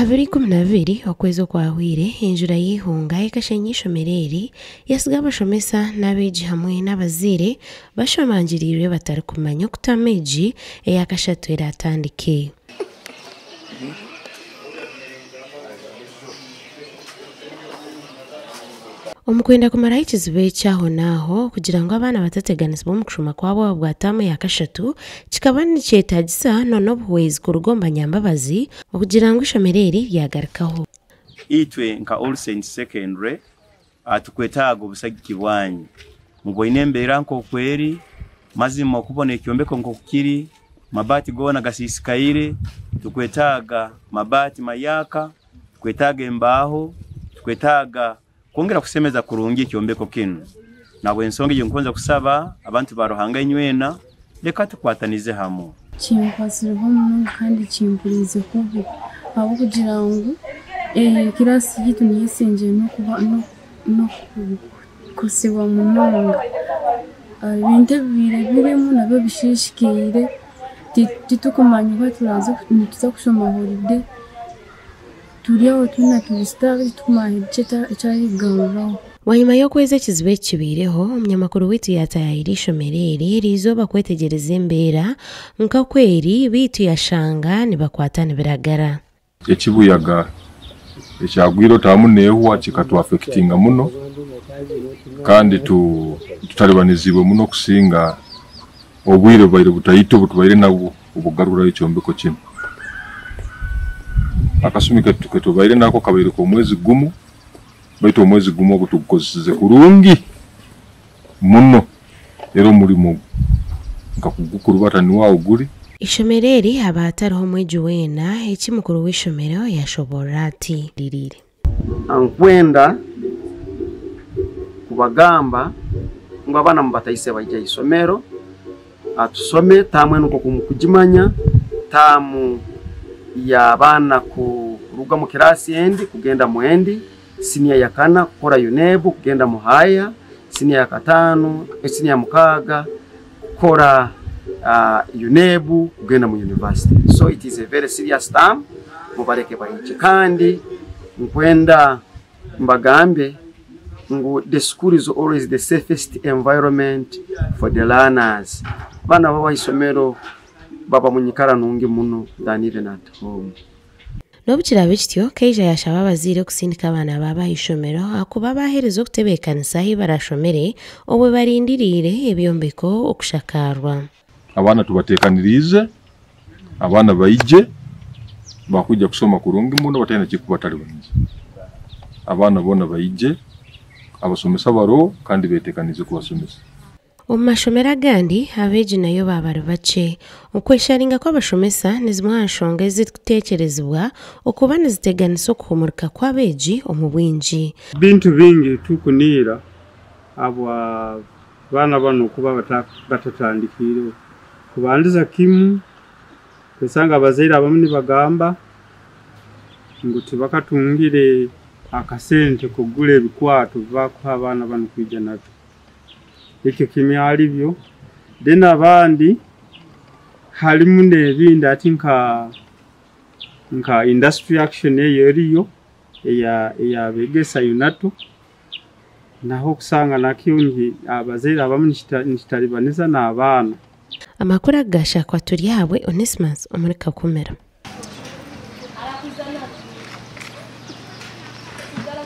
Aha biro 12 okwezi okwahweire, enjura y'eihunga ekashenya eishomero eri, yasiga abashomesa n'abeegi hamwe n'abazaire bashomangiriirwe batarikumanya oku taamu egi eyakashatu eraatandike. Omu kwenda kumaraho ekizibu eki ahonaaho kugira ngu abaana batateganisibwa omu kushoma kwabo ahabwa taamu eya kashatu, kikaba nikyetaagisa n'obuhwezi kuruga omu banyambabazi okugira ngu eishomero eri ryagarukaho. Itwe nka All Saints Secondary tukwetaaga obusagiki bwanyu. Muboine embeera nk'oku eri, mazima okubona ekyombeko nk'oku kiri, mabaati goona gasiisikaire, tukwetaaga mabaati mahyaka, tukwetaaga embaaho, tukwetaaga kwongera kusemeza kurungi ekyombeko kinu. Nahabw'ensonga egyo nkugonza kusaba abantu ba Ruhanga inywena, leka tukwatanize hamu. Kinkwasireho munonga kandi kimpuriize kubi ahabw'okugira ngu kiraasi yaitu niyo esingire n'okukosibwa munonga. Ebintu ebibaire birimu nabyo bisiisikaire, titurikumanya oba nituza kushoma holiday. Turi aho twena turi stuck titurikumanya ekyarikugaruraho. Bwanyima y'okwezi ekizibu eki kibaireho, omunyamakuru waitu yaataayaayira eishomero eri eriizooba kwetegyereza embeera nk'oku eri beitu yashanga nibakwata nibiragara. Ekibuyaga ekyagwire otamu neehwa kikatwafekitinga muno kandi tutaribanizibwe muno kusinga obwire bubaire butaito obu tubaire nabwo obukugaruraho ekyombeko kinu. Akasumi ketubaire nako kabaire k'omwezi gumu baitu omwezi gumu ogu tugukozesize kurungi muno era omurimo nka kugukurubata niwo aho guri. Eishomero eri haba hatariho omwegi weena, eki mukuru w'eishomero yashoboorora ati. Nkwenda kubagamba ngu abaana mubataise baije aha ishomero tusome taamu enu nk'oku mukugimanya taamu y'abaana kuruga omu kiraasi endi kugenda mu endi, siniya yakana kukora UNEB kugenda mu haaya, siniya yakataano siniya yamukaaga kukora UNEB kugenda mu university. So it is a very serious term mubareke baije kandi nkwenda mbagambe ngu the school is always the safest environment for the learners. Abaana baba aha baba mu nyikara nungi muno than even at home. N'obu kiraabe kityo, Keija yaashaba abazaire okusindika abaana baabo aha ishomero ahakuba baaheereza okutebeekanisa ahu barashomere obwo barindiriire ebyombeko okushakaarwa. Abaana tubateekaniriize, abaana baije bakwija kusoma kurungi muno bataine ekirikubataribaniza. Abaana boona baije, abasomesa baroho kandi beeteekaniize kubasomesa. Omu mashomero agandi, abeegi nayo baaba bari bakye. Okwesharinga kw'abashomesa ni zimwe aha nshonga ezirikuteekyerezibwa okuba niziteganisa okuhumurika kw'abeegi omu bwingi. Bintu bingi tukuniira habwa baana banu okuba batatandikiireho. Kubandiza kimu osanga abazaire abamu nibagamba ngu tibakatungire akasente kugura ebikwato bakuha abaana banu kwija nabyo. Ekyo kimwe ahari byo. Then abandi harimu n'ebindi hati nka industry action eyo eriyo eyabegesa UNATU naho okusanga nakyo abazaire abamu nikitaribaniza n'abaana. Amakuru aga gashakwa Turyahabwe Onesimus omuri Kakumiro.